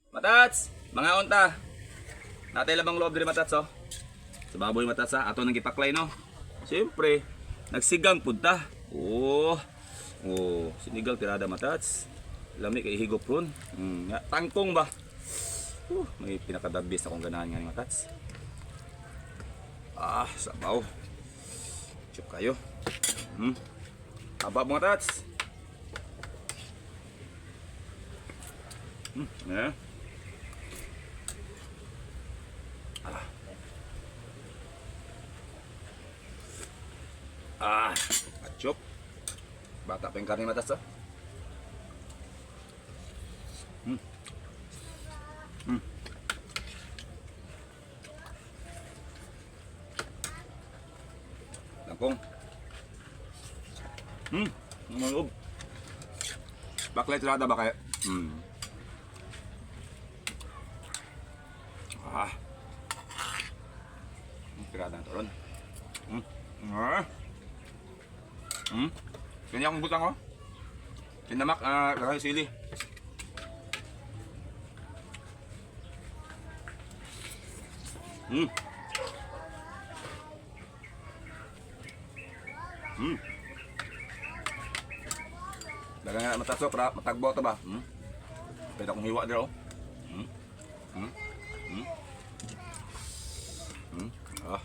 Matats, mga unta. Natay lamang loob diri, matats, oh. Sa baboy, matats, ha. Ato nang gipaklay, no. Siyempre, nagsigang pud ta. Oh. Oh, sinigang tirada, matats. Lami kay higop ron. Nga, tangkong ba? May pinakadabis akong ganahan nga ni matats. Ah, sabaw. Chup kayo. Aba, mga tats. Eh. Ah, achop. Bata pa yung karne, matas, oh. Langkong. Ang loob. Baklay tirada ba kaya? Ah. Ang tirada na to ron. Ah. Ganyan akong butang, oh. Tinamak, ah, lagay sili. Dagan nga matasok para matagbo to ba? Pwede akong hiwa dito. Oh. Ah.